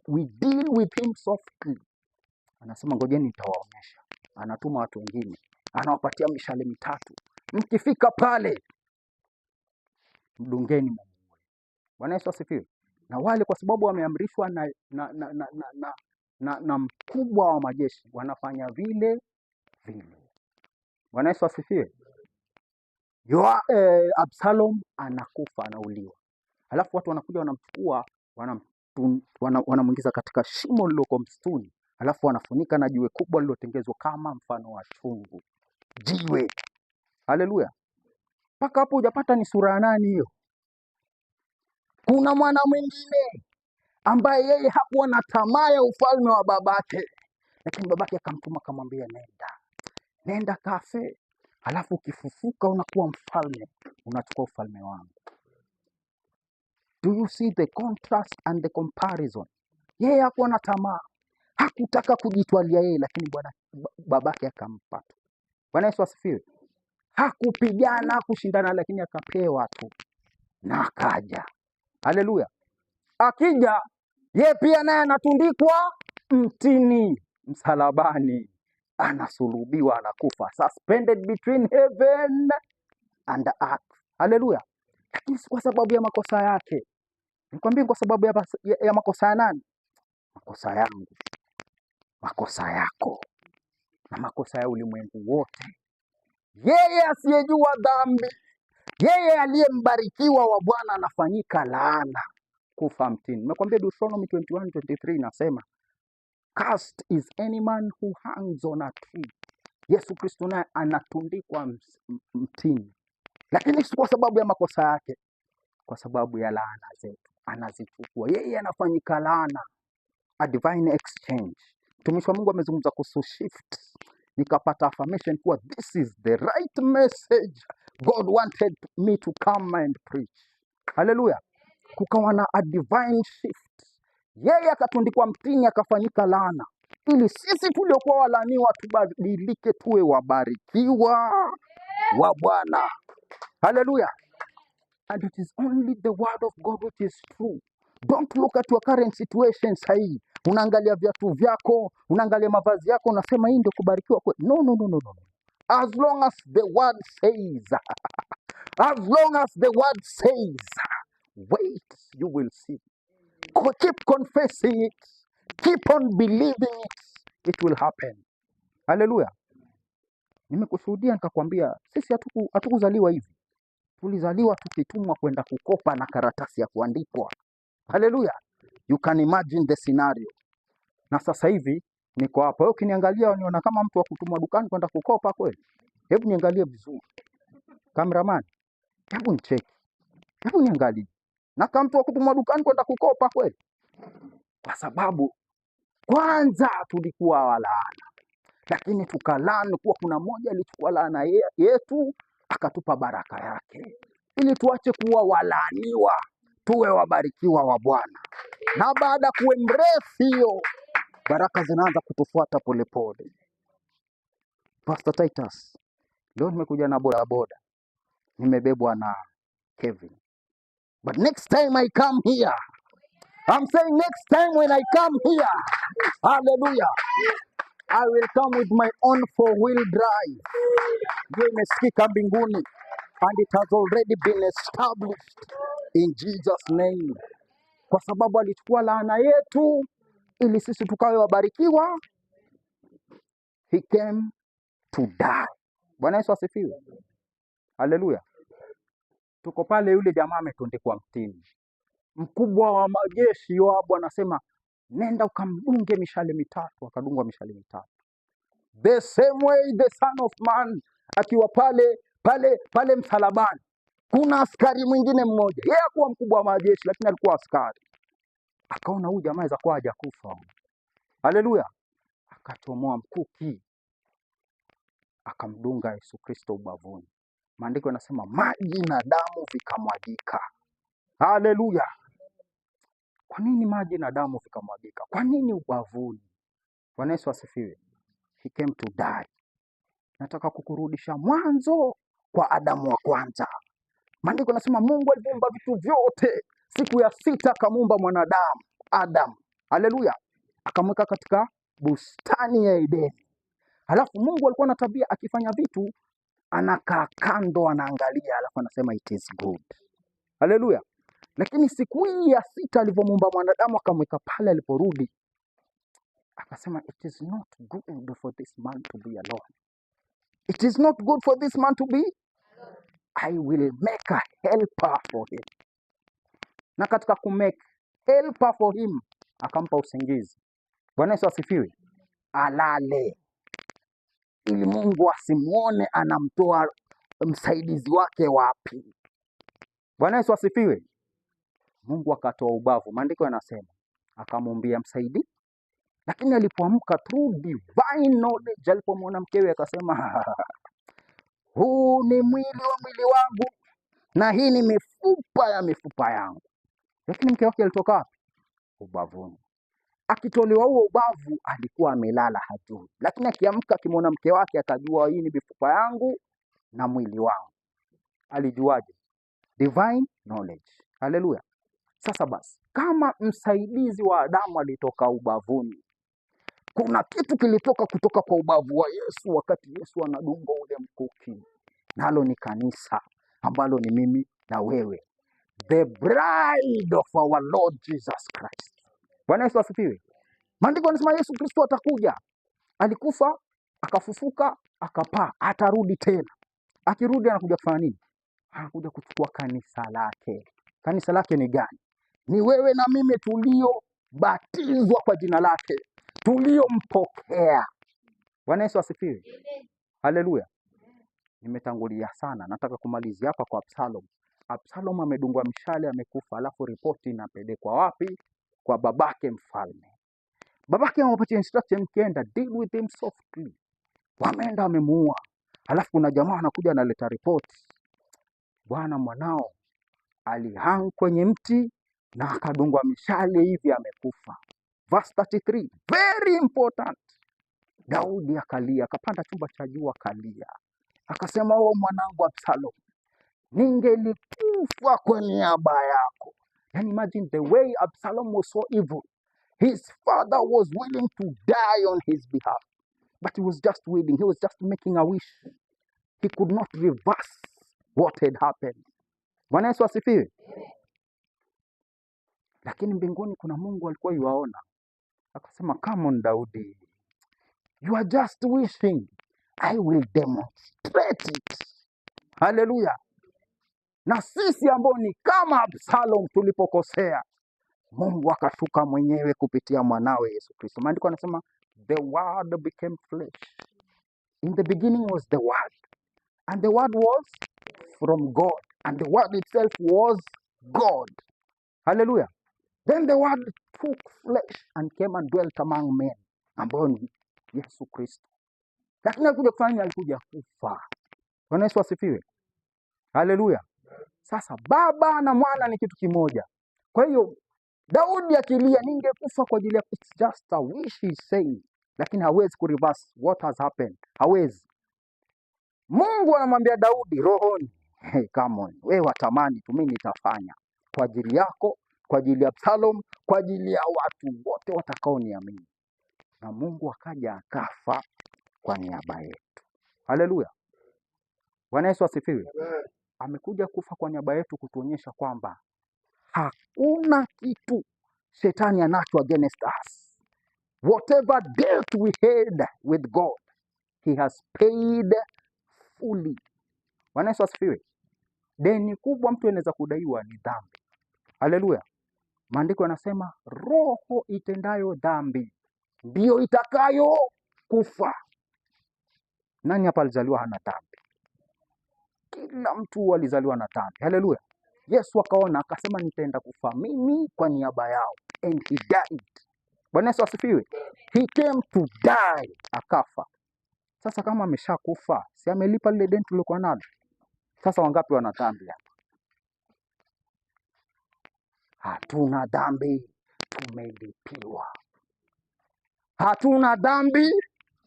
we deal with him softly. Anasema ngojeni nitawaonyesha. Anatuma watu wengine, anawapatia mishale mitatu, mkifika pale mdungeni mumuue. Bwana Yesu asifiwe. Na wale kwa sababu wameamrishwa na mkubwa wa majeshi wanafanya vile vile. Bwana Yesu asifiwe. Absalom anakufa, anauliwa. Alafu watu wanakuja wanamchukua, wanamwingiza katika shimo lililoko msituni, alafu wanafunika na jiwe kubwa lililotengezwa kama mfano wa chungu, jiwe. Haleluya! Mpaka hapo hujapata ni sura ya nani hiyo? Kuna mwana mwingine ambaye yeye hakuwa na tamaa ya ufalme wa babake, lakini babake akamtuma akamwambia, nenda nenda kafe, halafu ukifufuka unakuwa mfalme, unachukua ufalme wangu. Do you see the contrast and the comparison? Yeye hakuwa na tamaa, hakutaka kujitwalia yeye, lakini bwana babake akampa tu. Bwana Yesu asifiwe. Hakupigana, kushindana, lakini akapewa tu na akaja. Haleluya! Akija ye pia naye anatundikwa mtini, msalabani, anasulubiwa, anakufa, suspended between heaven and earth. Haleluya! Lakini si kwa sababu ya makosa yake. Nikwambie, kwa sababu ya makosa ya nani? Makosa yangu, makosa yako na makosa ya ulimwengu wote. Yeye asiyejua dhambi, yeye aliyembarikiwa wa Bwana anafanyika laana kufa mtini. Nimekwambia Deuteronomy 21:23 inasema cursed is any man who hangs on a tree. Yesu Kristo naye anatundikwa mtini, lakini si kwa sababu ya makosa yake, kwa sababu ya laana zetu anazichukua yeye, anafanyika laana, a divine exchange. Mtumishi wa Mungu amezungumza kuhusu shift, nikapata affirmation kuwa this is the right message God wanted me to come and preach. Haleluya! Kukawa na a divine shift, yeye akatundikwa mtini akafanyika laana, ili sisi tuliokuwa walaaniwa tubadilike tuwe wabarikiwa wa Bwana. Haleluya! And it is only the word of God which is true. Don't look at your current situation sahii. Unaangalia viatu vyako, unaangalia mavazi yako, unasema hii ndio kubarikiwa kweli. No, no, no, no, no. As long as the word says, as long as the word says, wait, you will see. Keep confessing it. Keep on believing it. It will happen. Haleluya. Nimekushuhudia nikakwambia, sisi hatukuzaliwa hivi. Tulizaliwa tukitumwa kwenda kukopa na karatasi ya kuandikwa. Haleluya. You can imagine the scenario. Na sasa hivi niko hapa. Wewe ukiniangalia uniona kama mtu wa kutumwa dukani kwenda kukopa kweli? Hebu niangalie vizuri. Cameraman, hebu nicheki. Hebu niangalie. Na kama mtu wa kutumwa dukani kwenda kukopa kweli? Kwa sababu kwanza tulikuwa walaana, lakini tukalaani kuwa kuna mmoja alichukua laana yetu akatupa baraka yake, ili tuache kuwa walaaniwa, tuwe wabarikiwa wa Bwana. Na baada ya kuembrace hiyo, baraka zinaanza kutufuata polepole. Pastor Titus, leo nimekuja na bodaboda, nimebebwa na Kevin. But next time I come here, I'm saying next time when I come here, hallelujah, I will come with my own four-wheel drive. Hiyo imesikika mbinguni and it has already been established in Jesus name, kwa sababu alichukua laana yetu ili sisi tukawe wabarikiwa. He came to die. Bwana Yesu asifiwe, haleluya. Tuko pale, yule jamaa ametundikwa mtini. Mkubwa wa majeshi Yoabu anasema nenda ukamdunge mishale mitatu, akadungwa mishale mitatu. The same way the Son of Man akiwa pale pale pale msalabani, kuna askari mwingine mmoja, yeye hakuwa mkubwa wa majeshi, lakini alikuwa askari. Akaona huyu jamaa aweza kuwa hajakufa. Haleluya! Akachomoa mkuki akamdunga Yesu Kristo ubavuni. Maandiko yanasema maji na damu vikamwagika. Haleluya! Kwa nini maji na damu vikamwagika? Kwa nini ubavuni? Bwana Yesu asifiwe. He came to die. Nataka kukurudisha mwanzo kwa Adamu wa kwanza. Maandiko yanasema Mungu aliumba vitu vyote, siku ya sita akamuumba mwanadamu Adam. Haleluya! Akamweka katika bustani ya Edeni. Halafu Mungu alikuwa na tabia, akifanya vitu anakaa kando, anaangalia, halafu anasema it is good. Haleluya! Lakini siku hii ya sita alivyomuumba mwanadamu akamweka pale, aliporudi akasema it is not good for this man to be alone. It is not good for this man to be, I will make a helper for him. Na katika kumake helper for him akampa usingizi. Bwana Yesu asifiwe. Alale ili Mungu asimuone anamtoa msaidizi wake wapi. Bwana Yesu asifiwe. Mungu akatoa ubavu, maandiko yanasema akamuumbia msaidi, lakini alipoamka through divine knowledge, alipomwona mkewe akasema, huu ni mwili wa mwili wangu na hii ni mifupa ya mifupa yangu. Lakini mke wake alitoka wapi? Ubavuni. Akitolewa huo ubavu alikuwa amelala hajui, lakini akiamka akimwona mke wake akajua hii ni mifupa yangu na mwili wangu. Alijuaje? Divine knowledge. Haleluya. Sasa basi, kama msaidizi wa Adamu alitoka ubavuni, kuna kitu kilitoka kutoka kwa ubavu wa Yesu wakati Yesu anadungwa ule mkuki, nalo ni kanisa ambalo ni mimi na wewe, the bride of our Lord Jesus Christ. Bwana Yesu asifiwe. Maandiko yanasema Yesu Kristo atakuja, alikufa akafufuka akapaa, atarudi tena. Akirudi anakuja kufanya nini? Anakuja kuchukua kanisa lake. Kanisa lake ni gani? Ni wewe na mimi tuliobatizwa kwa jina lake, tuliompokea. Bwana Yesu asifiwe. Haleluya. Nimetangulia sana, nataka kumalizia hapa kwa Absalom. Absalom amedungwa mshale, amekufa, alafu ripoti inapelekwa wapi? Kwa babake mfalme. Babake amewapatia instruction, mkienda deal with him softly. Wameenda wamemuua, alafu kuna jamaa anakuja analeta ripoti, bwana, mwanao alihang kwenye mti na akadungwa mishale hivi amekufa. Verse 33, very important. Daudi akalia, akapanda chumba cha juu akalia, akasema, o mwanangu Absalom, ningelikufa kwa niaba yako. Yani imagine the way Absalom was so evil. His father was willing to die on his behalf, but he was just willing. He was just making a wish. He could not reverse what had happened. Bwana Yesu asifiwe. Lakini mbinguni kuna Mungu alikuwa yuaona, akasema, come on Daudi, you are just wishing, I will demonstrate it. Haleluya. Na sisi ambao ni kama Absalom tulipokosea, Mungu akashuka mwenyewe kupitia mwanawe Yesu Kristo. Maandiko anasema the word became flesh. In the beginning was the word, and the word was from God, and the word itself was God. Haleluya. Then the Word took flesh and came and dwelt among men, ambayo ni Yesu Kristo. Lakini alikuja kufanya, alikuja kufa. Bwana Yesu asifiwe, haleluya. Sasa Baba na Mwana ni kitu kimoja. Kwa hiyo Daudi akilia, ningekufa kwa ajili yako, it's just a wish he's saying, lakini hawezi kureverse what has happened, hawezi. Mungu anamwambia Daudi rohoni, hey, come on, wewe watamani tu, mimi nitafanya kwa ajili yako, kwa ajili ya Absalom, kwa ajili ya watu wote watakaoniamini. Na Mungu akaja akafa kwa niaba yetu. Haleluya, Bwana Yesu asifiwe. Amekuja kufa kwa niaba yetu kutuonyesha kwamba hakuna kitu shetani anacho against us. Whatever debt we had with God, he has paid fully. Bwana Yesu asifiwe. Deni kubwa mtu anaweza kudaiwa ni dhambi. Haleluya. Maandiko yanasema roho itendayo dhambi ndiyo itakayo kufa. Nani hapa alizaliwa hana dhambi? Kila mtu alizaliwa na dhambi. Haleluya. Yesu akaona akasema, nitaenda kufa mimi kwa niaba yao, and he died. Bwana Yesu asifiwe. He came to die, akafa. Sasa kama ameshakufa, si amelipa lile deni tulilokuwa nalo? Sasa wangapi wana dhambi hapa? Hatuna dhambi, tumelipiwa. Hatuna dhambi,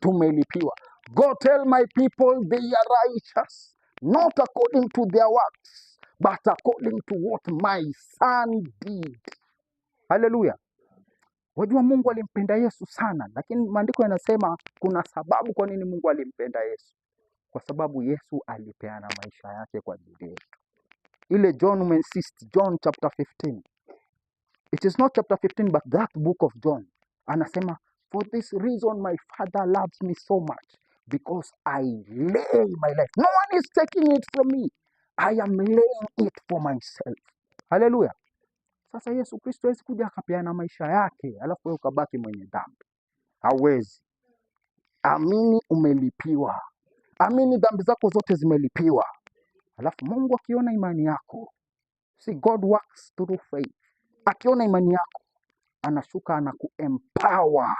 tumelipiwa. Go tell my people they are righteous, not according to their works, but according to what my son did. Haleluya. Wajua Mungu alimpenda Yesu sana, lakini maandiko yanasema kuna sababu kwa nini Mungu alimpenda Yesu. Kwa sababu Yesu alipeana maisha yake kwa ajili yetu. Ile John umeinsist, John chapter 15. It is not chapter 15 but that book of John. Anasema for this reason my father loves me so much because I lay my life. No one is taking it from me. I am laying it for myself. Haleluya. Sasa Yesu Kristo hawezi kuja akapeana maisha yake alafu wewe ukabaki mwenye dhambi. Hawezi. Amini umelipiwa. Amini dhambi zako zote zimelipiwa. Alafu Mungu akiona imani yako, see God works through faith. Akiona imani yako, anashuka anakuempower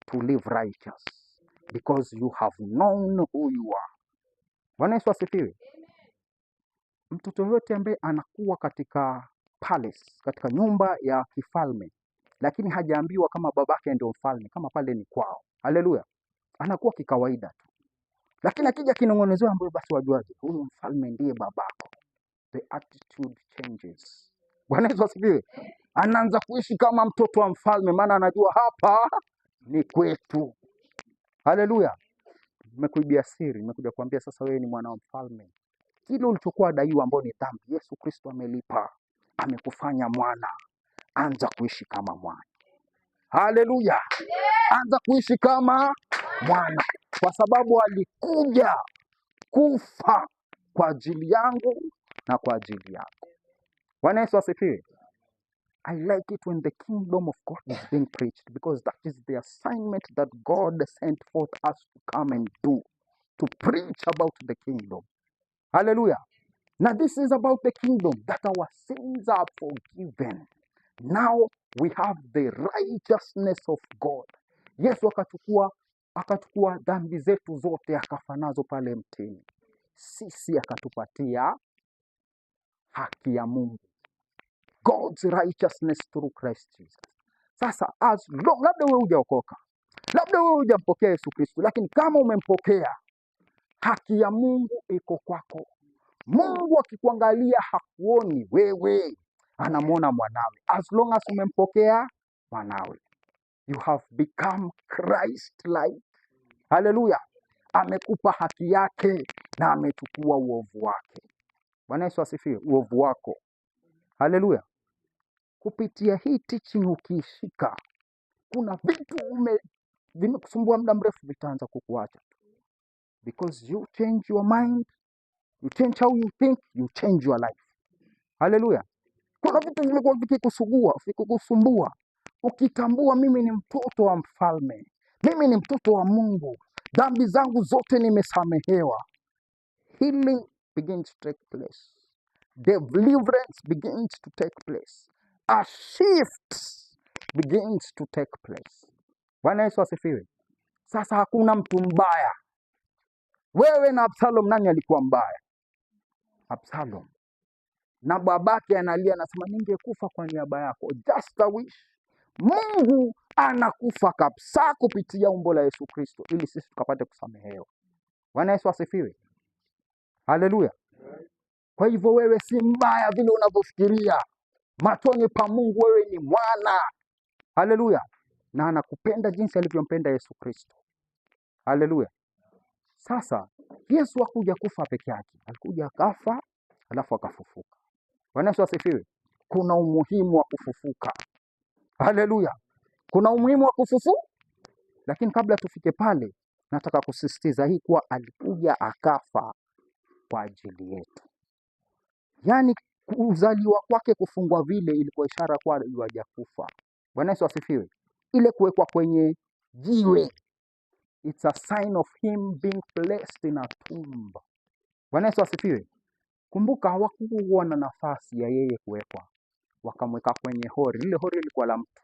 to live righteous because you have known who you are. Bwana Yesu asifiwe. Mtoto yoyote ambaye anakuwa katika palace, katika nyumba ya kifalme, lakini hajaambiwa kama babake ndio mfalme, kama pale ni kwao. Haleluya. Anakuwa kikawaida tu, lakini akija kinong'onezewa, ambayo basi wajuaje, huyu mfalme ndiye babako. The attitude changes. Bwana Yesu asifiwe. Anaanza kuishi kama mtoto wa mfalme, maana anajua hapa ni kwetu. Haleluya. Nimekuibia siri, nimekuja kuambia sasa wewe ni mwana wa mfalme. Kile ulichokuwa daiwa ambao ni dhambi, Yesu Kristo amelipa, amekufanya mwana. Anza kuishi kama mwana. Haleluya. Anza kuishi kama mwana, kwa sababu alikuja kufa kwa ajili yangu na kwa ajili yako. Bwana Yesu asifiwe. I like it when the kingdom of God is being preached because that is the assignment that God sent forth us to come and do, to preach about the kingdom. Hallelujah. Now, this is about the kingdom that our sins are forgiven. Now we have the righteousness of God. Yesu akachukua dhambi zetu zote akafa nazo pale mtini. Sisi akatupatia haki ya Mungu. God's righteousness through Christ Jesus. Sasa as long, labda wewe hujaokoka, labda wewe hujampokea Yesu Kristo, lakini kama umempokea, haki ya Mungu iko kwako. Mungu akikuangalia hakuoni wewe, anamwona mwanawe. As long as umempokea mwanawe, you have become Christ like. Haleluya! Amekupa haki yake na amechukua uovu wake. Bwana Yesu asifiwe. Uovu wako. Haleluya! Kupitia hii teaching ukiishika, kuna vitu vimekusumbua muda mrefu vitaanza kukuacha, because you change your mind, you change how you think, you change your life. Haleluya! Kuna vitu vimekuwa vikikusugua, vikikusumbua. Ukitambua mimi ni mtoto wa mfalme, mimi ni mtoto wa Mungu, dhambi zangu zote nimesamehewa. Healing begins to take place. Deliverance begins to take place. A shift begins to take place. Bwana Yesu asifiwe. Sasa hakuna mtu mbaya. Wewe na Absalom, nani alikuwa mbaya? Absalom. Na babake analia, anasema ningekufa kwa niaba yako, just a wish. Mungu anakufa kabisa kupitia umbo la Yesu Kristo ili sisi tukapate kusamehewa. Bwana Yesu asifiwe. Haleluya. Kwa hivyo wewe si mbaya vile unavyofikiria. Machoni pa Mungu wewe ni mwana. Haleluya. Na anakupenda jinsi alivyompenda Yesu Kristo. Haleluya. Sasa Yesu hakuja kufa peke yake, alikuja akafa, alafu akafufuka. Bwana Yesu asifiwe. Kuna umuhimu wa kufufuka. Haleluya. Kuna umuhimu wa kufufuka, lakini kabla tufike pale, nataka kusisitiza hii kuwa alikuja akafa kwa ajili yetu. Yaani kuzaliwa kwake, kufungwa vile, ilikuwa ishara kuwa hajakufa. Bwana Yesu asifiwe. Ile kuwekwa kwenye jiwe, it's a sign of him being placed in a tomb. Bwana Yesu asifiwe. Kumbuka hawakuwa na nafasi ya yeye kuwekwa, wakamweka kwenye hori. Lile hori lilikuwa la mtu,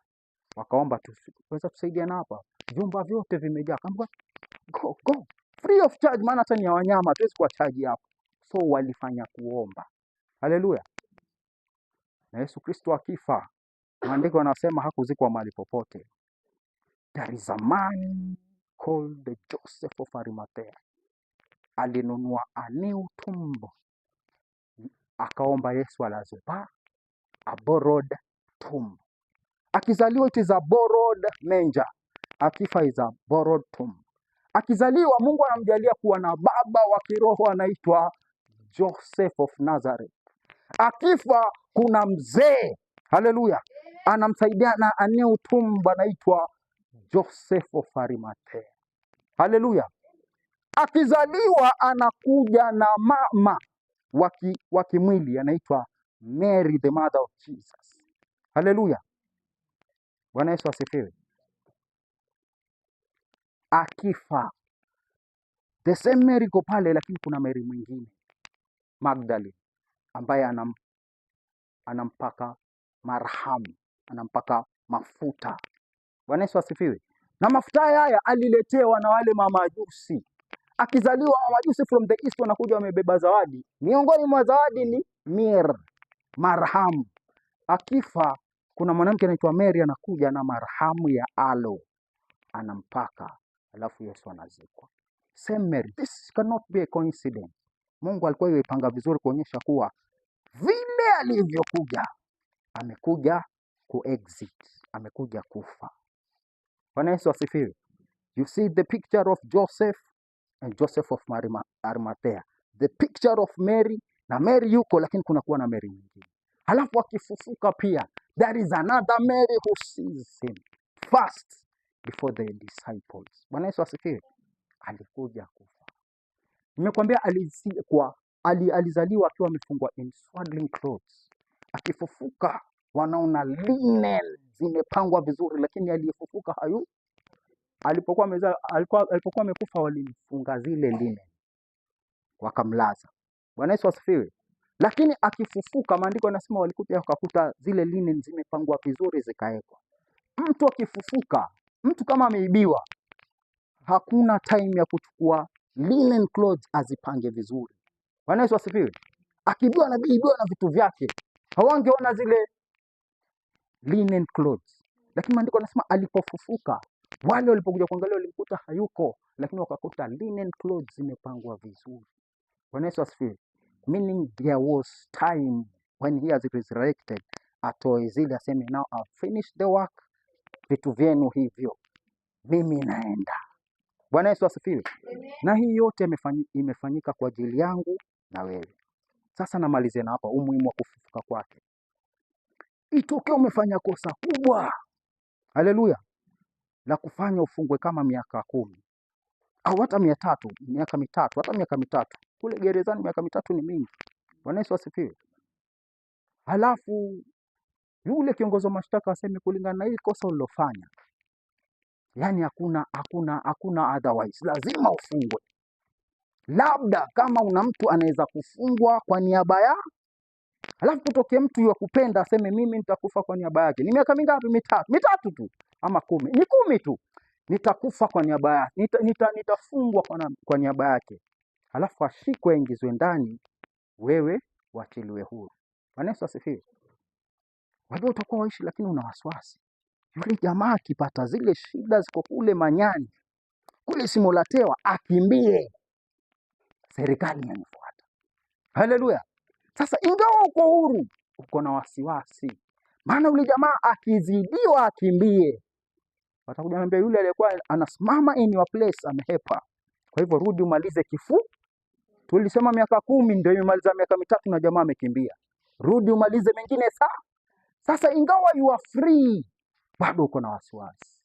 wakaomba tu, weza tusaidiana hapa, vyumba vyote vimejaa. Akaambiwa go go, free of charge, maana hata ni ya wanyama, hatuwezi kuwa charge hapo. So walifanya kuomba. Haleluya. Na Yesu Kristo akifa, maandiko yanasema hakuzikwa mahali popote. There is a man called the Joseph of Arimathea, alinunua a new tomb, akaomba Yesu alazwe pa a borrowed tomb. Akizaliwa it is a borrowed manger, akifa is a borrowed tomb. Akizaliwa Mungu anamjalia kuwa na baba wa kiroho anaitwa Joseph of Nazareth. Akifa kuna mzee, haleluya, anamsaidia na a new tomb anaitwa Joseph of Arimathea. Haleluya. Akizaliwa anakuja na mama wa kimwili anaitwa Mary the mother of Jesus. Haleluya. Bwana Yesu asifiwe. Akifa the same Mary iko pale, lakini kuna Mary mwingine Magdalene ambaye anampaka marhamu, anampaka mafuta. Bwana Yesu asifiwe. Na mafuta haya aliletewa na wale mamajusi. Akizaliwa mamajusi from the east wanakuja wamebeba zawadi. Miongoni mwa zawadi ni myrrh, marhamu. Akifa kuna mwanamke anaitwa Mary anakuja na marhamu ya aloe anampaka, alafu Yesu anazikwa. Same Mary. This cannot be a coincidence. Mungu alikuwa yuipanga vizuri kuonyesha kuwa vile alivyokuja amekuja kuexit, amekuja kufa. Bwana Yesu asifiwe. You see the picture of Joseph and Joseph of Arimathea, the picture of Mary na Mary yuko, lakini kuna kuwa na Mary mwingine. Halafu akifufuka pia, there is another Mary who sees him first before the disciples. Bwana Yesu asifiwe. Alikuja kufa. Nimekwambia alizaliwa akiwa amefungwa in swaddling clothes. Akifufuka wanaona linen zimepangwa vizuri, lakini aliyefufuka hayu alipokuwa amekufa walimfunga zile linen wakamlaza. Bwana Yesu asifiwe. Lakini akifufuka, maandiko yanasema walikuja wakakuta zile linen zimepangwa vizuri zikawekwa. Mtu akifufuka, mtu kama ameibiwa, hakuna time ya kuchukua linen clothes azipange vizuri. Bwana Yesu asifiwe. Akiibiwa na ibiwa na vitu vyake, hawangeona zile linen clothes. Lakini maandiko yanasema alipofufuka, wale walipokuja kuangalia walimkuta hayuko, lakini wakakuta linen clothes zimepangwa vizuri. Bwana Yesu asifiwe. Meaning there was time when he has resurrected, atoe zile aseme now I've finished the work, vitu vyenu hivyo, mimi naenda. Bwana Yesu asifiwe. Na hii yote imefanyika kwa ajili yangu na wewe. Sasa namalizia na hapa umuhimu wa kufufuka kwake. Itokee umefanya kosa kubwa, haleluya, la kufanya ufungwe kama miaka 10 au hata 300, miaka mitatu, hata miaka mitatu kule gerezani, miaka mitatu ni mingi. Bwana Yesu asifiwe. Halafu yule kiongozi wa mashtaka aseme kulingana na hili kosa ulilofanya, yani hakuna otherwise, lazima ufungwe. Labda kama una mtu anaweza kufungwa kwa niaba ya Alafu kutokea mtu wa kupenda aseme mimi nitakufa kwa niaba yake. Ni miaka mingapi? Mitatu. Mitatu tu ama 10? Ni 10 tu. Nitakufa kwa niaba yake. Nitafungwa kwa niaba yake. Alafu ashikwe aingizwe ndani, wewe uachiliwe huru. Bwana Yesu asifiwe. Wajua utakuwa waishi lakini una wasiwasi. Yule jamaa akipata zile shida ziko kule Manyani, kule Simolatewa, akimbie. Serikali inanifuata. Haleluya. Sasa ingawa uko huru, uko na wasiwasi. Maana yule jamaa akizidiwa akimbie. Watakuja niambia yule aliyekuwa anasimama in your place amehepa. Kwa hivyo rudi umalize kifu. Tulisema miaka 10 ndio imemaliza miaka 3 na jamaa amekimbia. Rudi umalize mengine saa. Sasa ingawa you are free, bado uko na wasiwasi.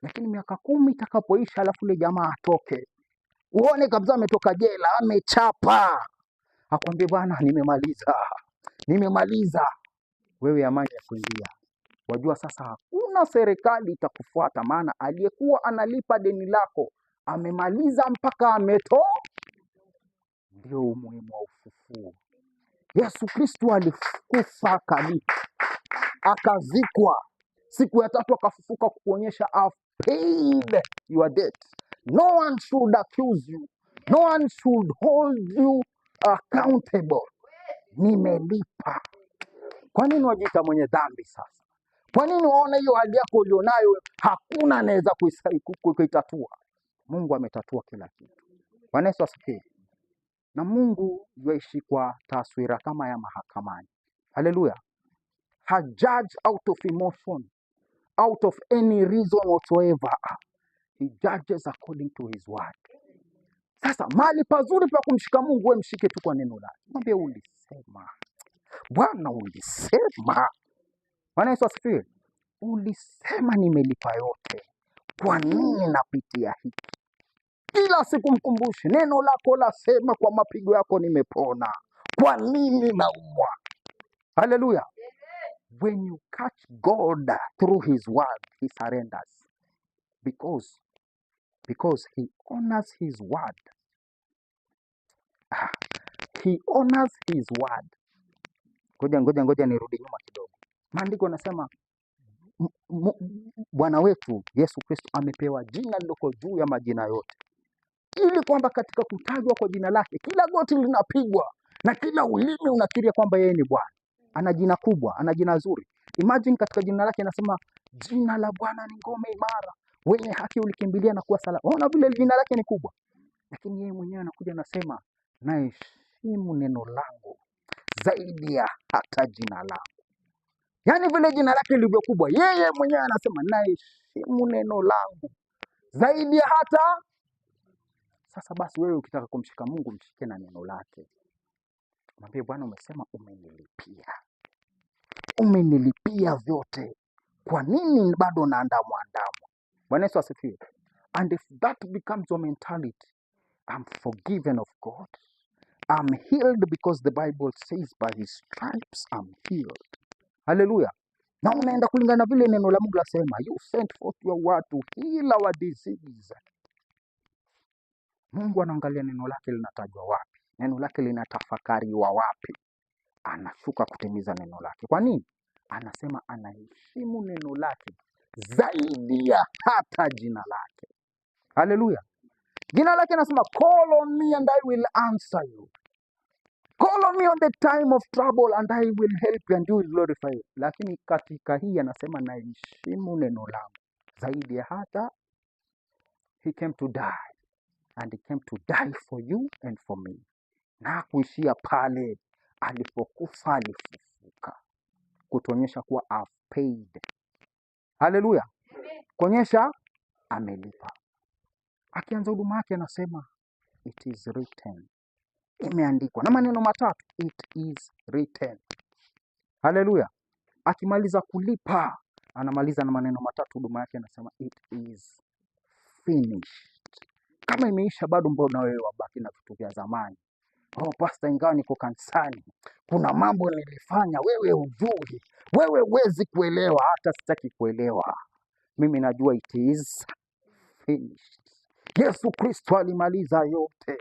Lakini miaka 10 itakapoisha, alafu yule jamaa atoke. Uone kabisa ametoka jela, amechapa. Akwambie bwana nimemaliza. Nimemaliza. Wewe amani ya kuingia. Wajua sasa hakuna serikali itakufuata, maana aliyekuwa analipa deni lako amemaliza mpaka ametoa. Ndio umuhimu wa ufufuo. Yesu Kristo alikufa kabisa, akazikwa, siku ya 3 akafufuka kukuonyesha I've paid your debt. No one should accuse you. No one should hold you accountable. Nimelipa. Kwa nini wajiita mwenye dhambi sasa? Kwa nini waona hiyo hali yako ulionayo hakuna anaweza kuitatua? Mungu ametatua kila kitu. Bwana Yesu asifiwe. Na Mungu yuishi kwa taswira kama ya mahakamani. Haleluya. Ha judge out of emotion, out of any reason whatsoever. He judges according to his word. Sasa mahali pazuri pa kumshika Mungu, wewe mshike tu kwa neno lake. Mwambie ulisema. Bwana ulisema. Bwana Yesu asifiwe. Ulisema nimelipa yote. Kwa nini napitia hiki? Kila siku mkumbushe, neno lako lasema kwa mapigo yako nimepona. Kwa nini naumwa? Hallelujah. When you catch God through his word, he surrenders. Because he honors his word. He honors his word. Ngoja nirudi nyuma kidogo. Maandiko yanasema Bwana wetu Yesu Kristo amepewa jina lililo juu ya majina yote, ili kwamba katika kutajwa kwa jina lake kila goti linapigwa na kila ulimi unakiri kwamba yeye ni Bwana. Ana jina kubwa, ana jina zuri. Imagine katika jina lake anasema jina la Bwana ni ngome imara, wenye haki ulikimbilia na kuwa salama. Unaona vile jina lake ni kubwa, lakini yeye mwenyewe anakuja anasema naheshimu neno langu zaidi ya hata jina langu. Yaani vile jina lake lilivyo kubwa, yeye mwenyewe anasema naheshimu neno langu zaidi ya hata. Sasa basi wewe ukitaka kumshika Mungu, mshike na neno lake. Mwambie Bwana umesema umenilipia. Umenilipia vyote. Kwa nini bado naandamwa andamwa? Bwana Yesu asifiwe. And if that becomes your mentality, I'm forgiven of God. I'm healed because the Bible says by his stripes I'm healed. Hallelujah. Na unaenda kulingana na vile neno la Mungu lasema, you sent forth your word to heal our disease. Mungu anaangalia neno lake linatajwa wapi? Neno lake linatafakariwa wapi? Anashuka kutimiza neno lake. Kwa nini? Anasema anaheshimu neno lake zaidi ya hata jina lake. Hallelujah. Jina lake anasema call on me and I will answer you. Call on me on the time of trouble and I will help you and you will glorify you. Lakini katika hii anasema naheshimu neno langu zaidi ya hata. He came to die and he came to die for you and for me. Na kuishia pale, alipokufa alifufuka kutuonyesha kuwa I've paid. Hallelujah. Kuonyesha amelipa. Akianza huduma yake anasema it is written. Imeandikwa na maneno matatu, it is written. Hallelujah. Akimaliza kulipa anamaliza na maneno matatu huduma yake anasema it is finished. Kama imeisha bado, mbona wewe wabaki na vitu vya zamani? Oh pastor, ingawa niko kanisani, kuna mambo nilifanya wewe hujui, wewe huwezi kuelewa. Hata sitaki kuelewa, mimi najua it is finished. Yesu Kristo alimaliza yote.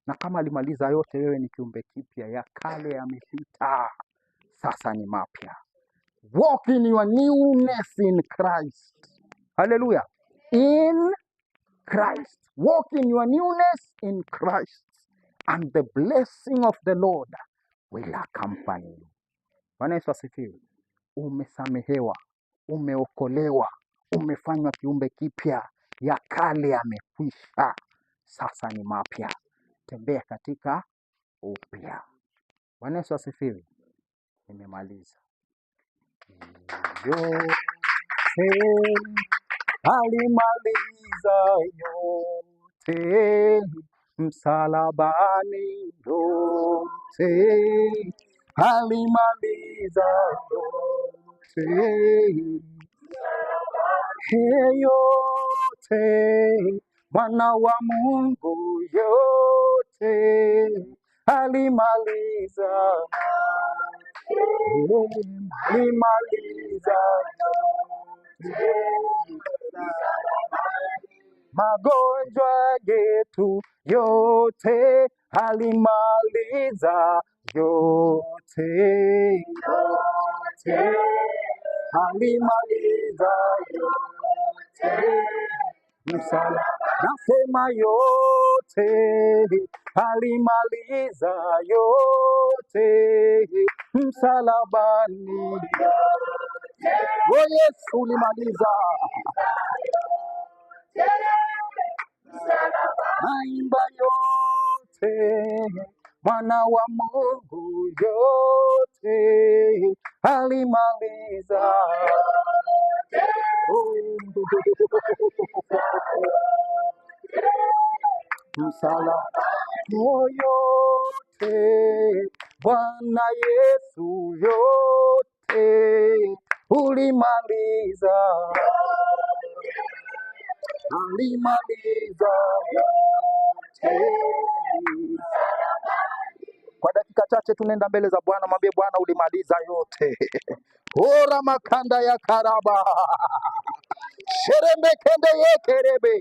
Na kama alimaliza yote, wewe ni kiumbe kipya, ya kale yamepita, sasa ni mapya. Walk in your newness in Christ. Hallelujah. In Christ. Walk in your newness in Christ. And the blessing of the Lord will accompany you. Bwana Yesu asifiwe. Umesamehewa, umeokolewa, umefanywa kiumbe kipya, ya kale yamekwisha, sasa ni mapya. Tembea katika upya. Bwana Yesu asifiwe. Nimemaliza. Yote alimaliza yote msalabani, yote alimaliza yote, yote mwana wa Mungu, yote alimaliza, alimaliza yote. Magonjwa yetu yote alimaliza yote, yote alimaliza yote msala, nasema yote alimaliza yote msalabani. O Yesu ulimaliza, naimba yote, mwana wa Mungu yote alimaliza. Msala yote, Bwana Yesu yote ulimaliza, alimaliza yote. Kwa dakika chache tunaenda mbele za Bwana, mwambie Bwana ulimaliza yote. Ora makanda ya karaba sherembe kende yekerebe.